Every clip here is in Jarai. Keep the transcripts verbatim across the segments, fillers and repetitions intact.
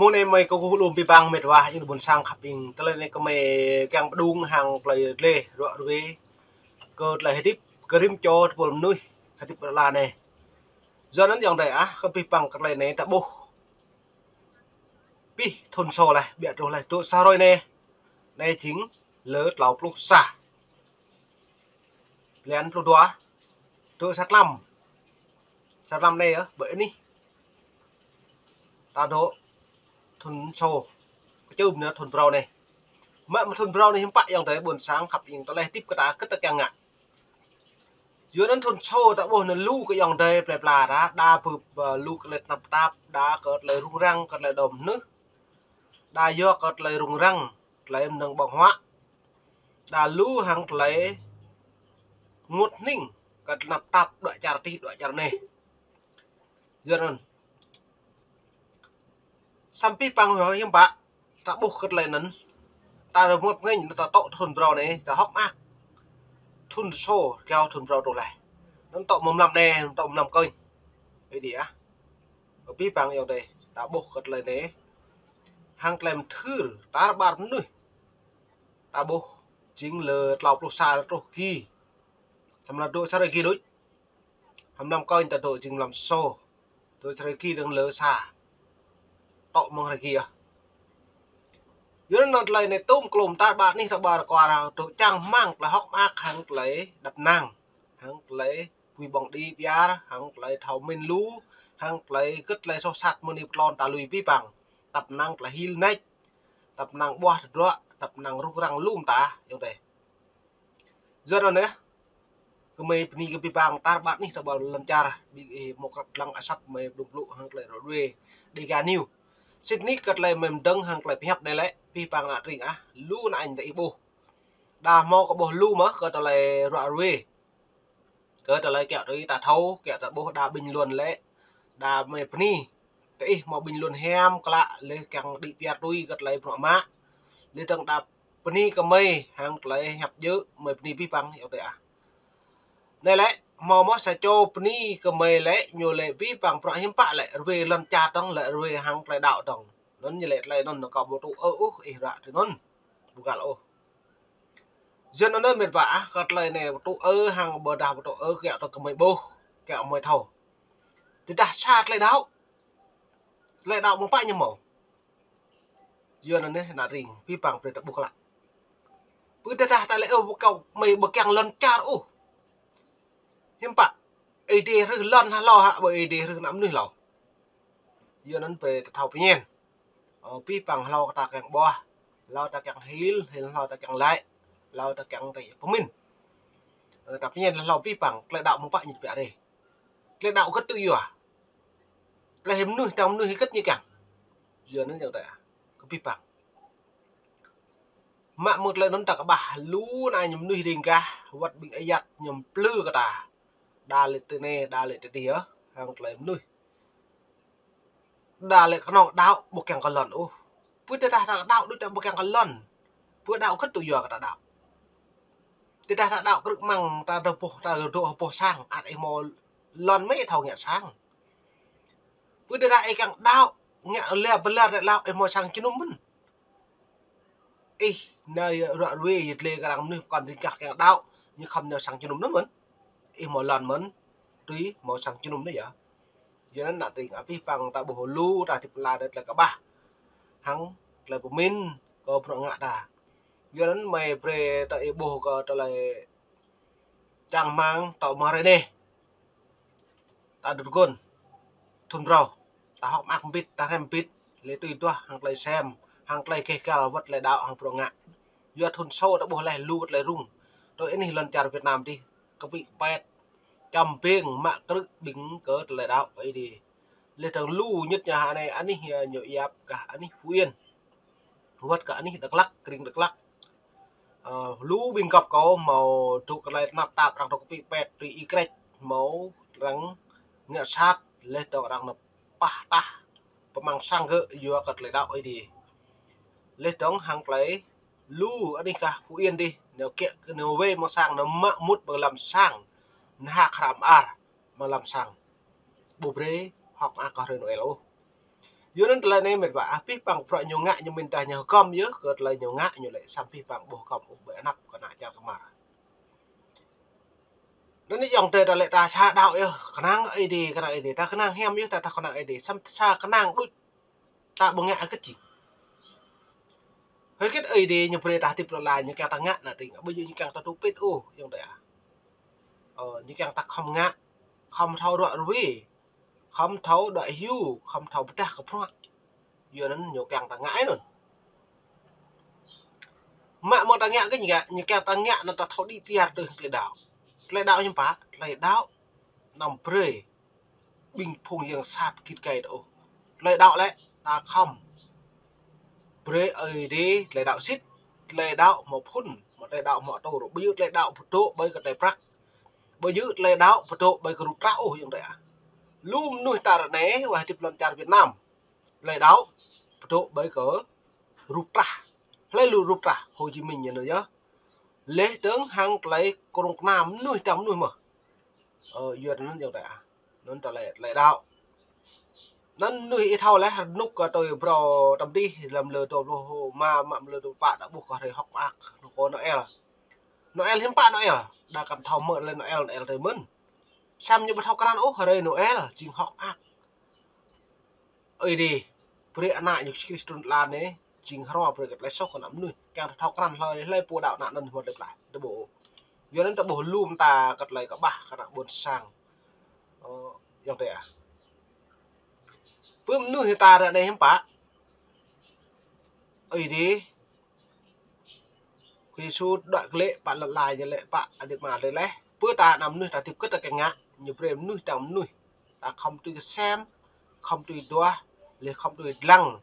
Mơ̆ng anai mơi kơkuh lŏm abih bang mĕt wa, ing ƀôn sang khăp ing. Tơlơi anai kơmơi kiăng pơđung hăng tơlơi gleh ruă ruê kơ tơlơi hơdip kơ rĭm čô tơpul mơnuih hơdip ră anai. Yua anŭn ayŏng adơi ah, kơ abih bang kơ tơlơi anai ta ƀuh abih thun sô laih, ƀiă truh laih, dŏ sa hrơi anai. Anai jing lơ klâo pluh sa blan pluh dua, dŏ sa tlam. Sa tlam anai yơh, ƀơi anih ta dŏ thun sô, kơčŭm anai thun phrâo anai. Mă mơ̆ thun phrâo anai hiư̆m pă ayŏng adơi ƀôn sang khăp ing, tơlơi hơdip kơ ta kơ ta kiăng ngă. Yua anŭn thun sô ta ƀuh anŭn lu kơ ayŏng adơi plơi pla ta, đa bưp, ơ, lu kơ tơlơi tơnap tap, đa kơ tơlơi rŭng răng, kơ tơlơi đom hnưh. Đa yua kơ tơlơi rŭng răng, tơlơi mơnơ̆ng ƀơ̆ng huă. Đa lu hăng tơlơi ngut hning, kơ tơnap tap, đuaĭ čar adih, đuaĭ čar anai. Yua anŭn samơ̆ abih bang hiư̆m pă, ta ƀuh kơ tơlơi anŭn. Ta rơmut ngĕñ, ta dŏ thun phrâo anai, ta hơ̆k mơak. Thun sô, kiao thun phrâo truh laih. Anŭn dŏ mlam anai, dŏ mlam kơnh. Ih dih ah. Kơ abih bang ayŏng adơi, ta ƀuh kơ tơlơi anai. Hăng tơlơi mơthưr, tar ƀar mơnuih. Ta ƀuh, jing lơ klâo pluh sa truh ki. Samơ̆ dŏ sa hrơi ki đôč. Hăm mlam kơnh ta dŏ jing mlam sô. Dŏ sa hrơi ki dơ̆ng lơ sa. Dŏ mơ̆ng hrơi ki ah. Yua anŭn tơlơi anai tŭm klŏm ta ƀă anih ta ƀar kwar dŏ čang rơmang tơlơi hơ̆k mơak hăng tơlơi đăp năng. Hăng tơlơi pui ƀơ̆ng đĭ ƀiă, hăng tơlơi thâo mĭn lu, hăng tơlơi kơ tơlơi soh sat mơ̆ng anai pơtlon ta lui abih bang. Tăp năng tơlơi hil nač, tăp năng ƀuah tơdruă, tăp năng rŭng răng lŏm ta, ayŏng adơi. Yua anŭn yơh, kơmơi bơni kơ abih bang tar ƀă anih ta ƀar lŏn čar, ƀing ih mơ̆ krăp lăng asăp mơi blung blŭ hăng tơlơi ră ruê Dega News. Sĭt nik kơ tơlơi mơi mơdơ̆ng hăng tơlơi pơhiăp anai lĕ, abih bang ană tring ah, lu ană añ ta ih ƀuh. Đa hmâo kơ ƀuh lu mơ̆ kơ tơlơi ră ruê. Kơ tơlơi kiăo tui ta thâo, kiăo ta ƀuh đa bình luận lĕ. Đa mơi bơni, tơ ih hmâo bình luận hiam klă, lĕ kiăng đĭ piar tui kơ tơlơi bruă mă. Lĕ dơ̆ng đa bơni kơ mơi, hăng tơlơi hiăp djơ̆, mơi bơni abih bang, ayŏng adơi ah. Anai lĕ, hmâo mơ̆ sa čô bơni kơ mơi lĕ, ñu lĕ abih bang bruă hiư̆m pă lĕ, rơwe lŏn čar dơ̆ng lĕ, rơwe hăng tơlơi đaŏ dơ̆ng. Anŭn ñu lĕ tơlơi anŭn kâo ƀu tŭ ư ôh, ih ră tui anŭn. Ƀu găl ôh. Yua anŭn mĕt wa ah, kơ tơlơi anai ƀu tŭ ư hăng ƀôdah ƀu tŭ ư kiăo tui kơmơi ƀuh, kiăo mơi thâo. Tơdah sa tơlơi đaŏ. Tơlơi đaŏ mơ̆ng pă ñu hmâo. Yua anŭn ană tring, abih bang brơi ta ƀuh klă. Pơ tơdah ta lĕ ôh, ƀu kâo mơi ƀu kiăng lŏn čar ôh. Hiư̆m pă, Ơi Adai hrih lŏn hlâo hă, ƀu Ơi Adai hrih ană mơnuih hlâo. Yua anŭn brơi ta thâo pơñen. Ơ, abih bang hlâo ta kiăng ƀuah, hlâo ta kiăng hil, hil hlâo ta kiăng laĭ, hlâo ta kiăng tơlơi pơmĭn. Ơ, ta pơñen hlâo abih bang, tơlơi đaŏ mơ̆ng pă ñu tơbiă rai. Tơlơi đaŏ kơ̆t tui yua. Tơlơi hĭ mơnuih, tơlơi mơnuih hĭ kơ̆t ñu kiăng. Yua anŭn ayŏng adơi ah, kơ abih bang. Mă mơ̆ng tơlơi anŭn ta kơƀah lu ană ñu mơnuih ring gah, wơ̆t ƀing ayăt ñu plư kơ ta. Đa lĕ tơ anai, đa lĕ tơ adih yơh, hăng tơlơi mơnuih. Đa lĕ kơnơ̆ng đaŏ ƀu kiăng kơ lŏn ôh. Pơ tơdah ta đaŏ đôč ta ƀu kiăng kơ lŏn. Pơ đaŏ kơ̆t tui yua kơ ta đaŏ. Tơdah ta đaŏ krư̆ mơ̆ng ta dŏ boh, ta dŏ hơboh sang, ăt ih hmâo lŏn mơi thâo ngă sang. Pơ tơdah ih kiăng đaŏ, ngă lĕ bơlăr lĕ đaŏ ih hmâo sang jơnum mơ̆n. Ih, anai yơh ră ruê yơh tơlơi kơ arăng mơnuih pơkŏn ring gah kiăng đaŏ, ñu khŏm nao sang jơnum anŭn mơ̆n. Ih hmâo lŏn mơ̆n, tui hmâo sang jơnum anŭn yơh. Yua anŭn ană tring abih bang ta ƀuh lu, ta hơdip lĕ tơlơi kơƀah. Hăng tơlơi pơmĭn kơ bruă ngă ta. Yua anŭn mơi brơi ta ih ƀuh kơ tơlơi čang rơmang tŏ mơ̆ng hrơi anai. Ta dŭt gôn. Thun phrâo. Ta hơ̆k mơak mbĭt, ta hrăm mbĭt. Lĕ tui duah hăng tơlơi sem, hăng tơlơi gêh gal wơ̆t tơlơi đaŏ hăng bruă ngă. Yua thun sô ta ƀuh laih lu tơlơi rŭng. Tui anih lŏn čar Việt Nam adih. Kơpĭ kơpet. Čăm bêng mă krư̆ ƀing kơ tơlơi đaŏ kơ Ơi Adai. Lĕ dơ̆ng lu ñit ñu hă anai, anih ñu yap gah anih Phú Yên. Wơ̆t kơ anih Dak Lak, krĭng Dak Lak. Ơ, lu ƀing gŏp kâo hmâo dŏ kơlai tơnap tap arăng dŏ kơpĭ pet tui Y Krĕč hmâo arăng ngă sat, lĕ dơ̆ng arăng nao pah tah pơmăng sang gơ̆ yua kơ tơlơi đaŏ Ơi Adai. Lĕ dơ̆ng hăng tơlơi lu anih gah Phú Yên adih, nao kiăng kơ nao wai mơ̆ng sang, nao mă mŭt ƀơi lăm sang, nao hak hrăm ar mơ̆ng lăm sang. Ƀu brơi hơ̆k mơak kơ hrơi Noel ôh. Yua anŭn tơlơi anai mĕt wa, ah, abih bang bruă ñu ngă ñu mĭn tah ñu hơgŏm yơh, kơ tơlơi ñu ngă ñu lĕ samơ̆ abih bang ƀu hơgŏm ôh ƀơi anăp kơ ană čar kơmar. Anŭn yơh ayŏng adơi ta lĕ ta sa đaŏ yơh, kơnang Ơi Adai, kơnang Ơi Adai, ta kơnang hiam yơh, ta, ta kơnang Ơi Adai, samơ̆ sa kơnang đôč ta ƀu ngă hơget jing. Hơget Ơi Adai ñu brơi ta hơdip lŏn ala ñu kiăng ta ngă ană tring, ƀu djơ̆ ñu kiăng ta tŭ pĭt ôh, ayŏng adơi ah. Ơ, ñu kiăng ta khŏm ngă, khŏm thâo ruă ruai, khŏm thâo đuaĭ hyu, khŏm thâo pơdah kơ bruă. Yua anŭn ñu kiăng ta ngă anŭn. Mă mơ̆ ta ngă kơ ñu ngă, ñu kiăng ta ngă anŭn ta thâo đĭ piar tui tơlơi đaŏ. Tơlơi đaŏ hiư̆m pă, tơlơi đaŏ anăm brơi ƀing phung yang sat git gai ta ôh. Tơlơi đaŏ lĕ ta khŏm brơi Ơi Adai tơlơi đaŏ sĭt, tơlơi đaŏ hmâo phŭn, hmâo tơlơi đaŏ hmâo tŭ, ƀu djơ̆ tơlơi đaŏ pơdŏ ƀơi kơ tơlơi prăk, ƀu djơ̆ tơlơi đaŏ pơdŏ ƀơi kơ rup trah ôh ayŏng adơi ah. Lu mơnuih ta ră anai wơ̆t hơdip lŏn čar Việt Nam, tơlơi đaŏ pơdŏ ƀơi kơ rup trah. Hlơi lu rup trah? Hồ Chí Minh ñu anŭn yơh. Laih dơ̆ng hăng tơlơi kơnung kơna mơnuih tơdang mơnuih mơ̆n. Ơ, yua anŭn ayŏng adơi ah. Anŭn tơlơi, tơlơi đaŏ. Anŭn mơnuih ih thâo laih, rơnŭk kơ tui brâo tơm dih lăm lơ dua pluh rơma mă lơ dua pluh pă ta ƀuh kơ hrơi hŏk mơak, rơnŭk kơ Noel. Noel hiư̆m pă Noel? Đa kăn thâo mơ̆ lĕ Noel, Noel tui mơ̆n. Samơ̆ ñu ƀu thâo krăn ôh hrơi Noel, jing hŏk mơak. Ơi Adai brơi ană ñu Yêsu Krist trŭn lăn anai, jing hrŏm brơi kơ tơlơi soh kơ ană mơnuih. Kiăng ta thâo krăn hlơi, hlơi pô đaŏ ană anŭn hmâo tơlơi pơklaih, ta ƀuh. Yua anŭn ta ƀuh lŏm ta kơ tơlơi kơƀah kơ ană ƀôn sang. Ơ, ayŏng adơi ah. Pơ mơnuih ta ră anai hiư̆m pă? Ơi Adai Yêsu đuaĭ glaĭ pơ lŏn ala ñu lĕ pơ adih mă lĕ laih. Pơ ta ană mơnuih ta hơdip kơ ta kiăng ngă, ñu brơi mơnuih tơdang mơnuih. Ta khŏm tui kơsem, khŏm tui duah, laih khŏm tui dlăng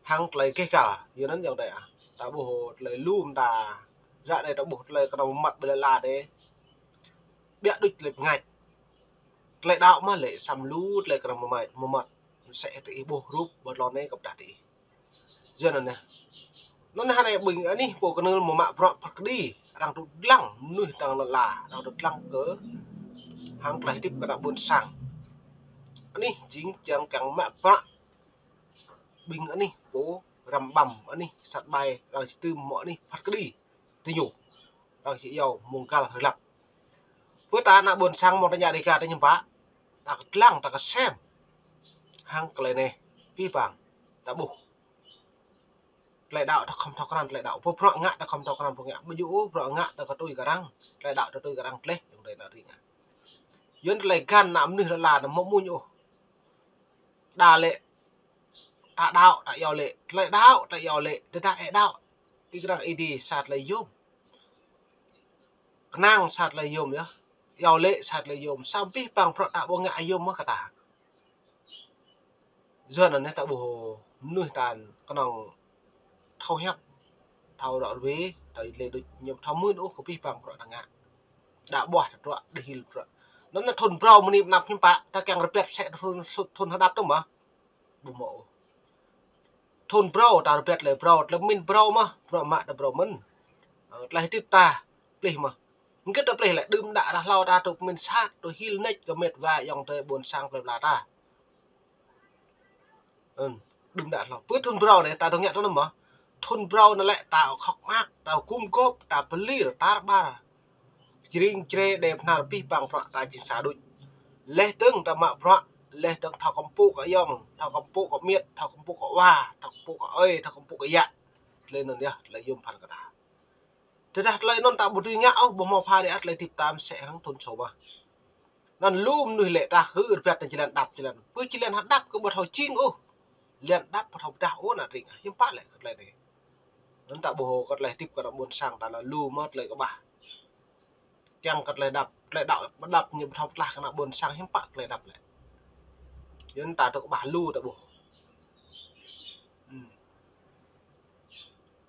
hăng tơlơi gêh gal. Yua anŭn ayŏng adơi ah. Ta ƀuh tơlơi lŏm ta. Ră anai ta ƀuh tơlơi kơnơ̆ng mơmŏt ƀơi lŏn ala anai. Ƀiă đôč tơlơi pơngač. Tơlơi đaŏ mơ̆ lĕ samơ̆ lu tơlơi kơnơ̆ng mơmŏt, mơmŏt. Mơsĕ tơ ih ƀuh rup ƀơi lŏn anai kơ pơdah tơ ih. Yua anŭn yơh. Anŭn hơnai ƀing anih pô kơnơ̆ng mơ̆ mă bruă pơkơđi, arăng tŭ dlăng mơnuih tơdang lŏn ala, arăng tŭ dlăng kơ hăng tơlơi hơdip kơ ană ƀôn sang. Anih jing čang kiăng mă bruă ƀing anih pô răm ƀăm, anih sat ƀai, arăng či tŭ mơ̆ anih phat kơđi tơ ñu. Arăng či iâu mông găl hlăp. Pơ ta ană ƀôn sang mơ̆ng ta ña Dêga ta hiư̆m pă, ta kơdlăng, ta kơsem hăng tơlơi anai, abih bang ta ƀuh. Tơlơi đaŏ ta khŏm thâo krăn tơlơi đaŏ. Pơ bruă ngă ta khŏm thâo krăn pơ ngă. Ƀu djơ̆ ôh bruă ngă ta kơ tui kơ arăng, tơlơi đaŏ ta tui kơ arăng tơleh, ayŏng adơi ană tring ah. Yua anŭn tơlơi găn ană mơnuih lŏn ala anai mơ̆ mơñum ôh. Đa lĕ ta đaŏ, ta iâu lĕ, tơlơi đaŏ ta iâu lĕ, tơdah ih đaŏ, ih kơnang Ơi Adai sa tơlơi yôm. Kơnang sa tơlơi yôm yơh. Iâu lĕ sa tơlơi yôm. Samơ̆ abih bang bruă ta ƀu ngă yôm mơ̆ kơ ta. Yua anŭn anai ta ƀuh mơnuih ta kơnơ̆ng thâo hiăp, thâo ruă ruai, thâo lĕ đôč ñu thâo mưn ôh kơ abih bang bruă ta ngă. Đa ƀuah ta truă, đa hil truă. Anŭn anai thŭn phrâo mơ̆ng anai pơ anăp hiư̆m pă, ta kiăng rơbat mơsĕ thŭn, thŭn hơđăp tŭ mơ̆. Ƀu mơ̆ ôh. Thŭn phrâo ta rơbat tơlơi phrâo, tơlơi pơmĭn phrâo mơ̆, bruă mă ta phrâo mơ̆n. Ơ, tơlơi hơdip ta pơplih mơ̆. Hơget ta pơplih lĕ, đưm đă ră hlâo ta tŭ pơmĭn sat, tŭ hil nač kơ mĕt wa ayŏng adơi ƀôn sang plơi pla ta. Ơ, đưm đă ră hlâo. Pơ thŭn phrâo anai ta tŭ ngă tui anŭn mơ̆. Thŭn phrâo anai lĕ ta hŏk mơak, ta gum gôp, ta pơlir, ta tar ƀar. Jring jrê đe bơhnar abih bang bruă ta jing sa đôč. Laih dơ̆ng ta mă bruă, laih dơ̆ng thâo kơmpŭ kơ ayŏng, thâo kơmpŭ kơ miêt, thâo kơmpŭ kơ wa, thâo kơmpŭ kơ ơi, thâo kơmpŭ kơ yă. Tơlơi anŭn yơh, tơlơi yôm phan kơ ta. Tơdah tơlơi anŭn ta ƀu dưi ngă ôh, ƀu hmâo pha đĭ ăt tơlơi hơdip ta mơsĕ hăng thŭn sô mơ̆. Anŭn lu mơnuih lĕ ta kơ rơbat ta jơlan đăp jơlan. Pơ jơlan hơđăp kơ ƀu thâo jing ôh. Jơlan đăp ƀu thâo pơdah ôh ană tring ah. Hiư̆m pă lĕ kơ tơlơi anai. Anŭn ta ƀuh kơ tơlơi hơdip kơ ană ƀôn sang ta anŭn lu mơ̆ tơlơi kơƀah. Kiăng kơ tơlơi đăp, tơlơi đăp, đăp ñu ƀu thâo pơtlaih kơ ană ƀôn sang hiư̆m pă tơlơi đăp lĕ. Yua anŭn ta tŭ kơƀah lu ta ƀuh. Hmm.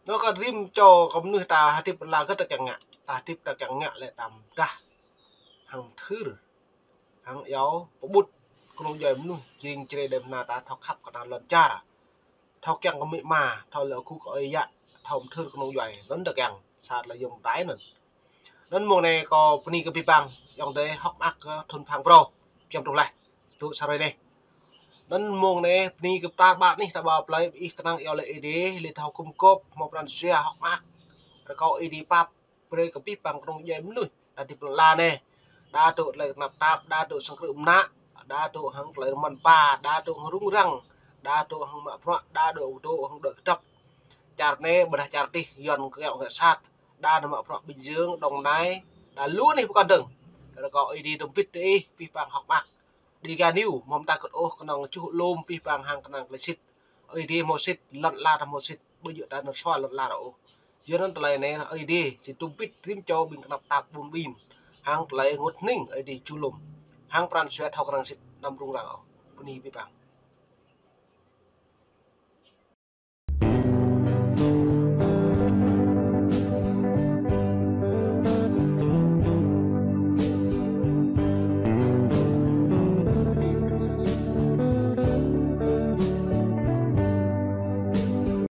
Anŭn kơ rĭm čô kơ mơnuih ta hơdip lĕ hơget ta kiăng ngă, ta hơdip ta kiăng ngă lĕ ta pơdah hăng mơthưr. Hăng iâu pơƀut kơnung djuai mơnuih jring jrê đe bơhnar ta thâo khăp kơ ană lŏn čar. Thâo kiăng kơ amĭ ama, thâo lĕ gŭ kơ ơi yă, thâo mơthưr kơnung djuai, anŭn ta kiăng sa tơlơi yôm ta anŭn. Anŭn mông anai kâo bơni kơ abih bang, ayŏng adơi hŏk mơak kơ thŭn phang phrâo, giăm truh laih, tŭ sa hrơi anai. Anŭn mông anai, bơni kơ pơtao ƀă anih ta ƀă plơi, ih kơnang iâu laĭ Ơi Adai, laĭ thâo khŏm gŏp, hmâo pran jua hŏk mơak. Rơkâo Ơi Adai pap, brơi kơ abih bang kơnung djuai mơnuih, ta dŏ plơi anai. Đa dŏ tơlơi kơnap tap, đa dŏ sang krư̆ mơnă, đa dŏ hăng tơlơi rơmăn pa, đa dŏ hăng rŭng răng, đa dŏ hăng mă bruă, đa dŏ dŏ hăng đuaĭ kơdŏp. Čar anai, ƀôdah čar adih, Yuan kơ ngă sat. Đa nao mă bruă Bình Dương, Đồng Nai, đa lu anih pơkŏn dơ̆ng. Rơkâo Ơi Adai tơm bit tơ ih, abih bang hŏk mơak. Dega News, mơ̆ng ta kơt ôh kơnơ̆ng čuh lŏm abih bang hăng kơnang tơlơi sĭt. Ơi Adai hmâo sĭt, lŏn ala ta hmâo sĭt, ƀu djơ̆ ta nao sua lŏn ala ôh. Yua anŭn tơlơi anai, Ơi Adai, či tơm bit rĭm čô ƀing kơnap tap ƀun ƀin. Hăng tơlơi rơngot hơning, Ơi Adai čuh lŏm. Hăng pran jua thâo kơnang sĭt, anăm rŭng răng ôh. Bơni abih bang.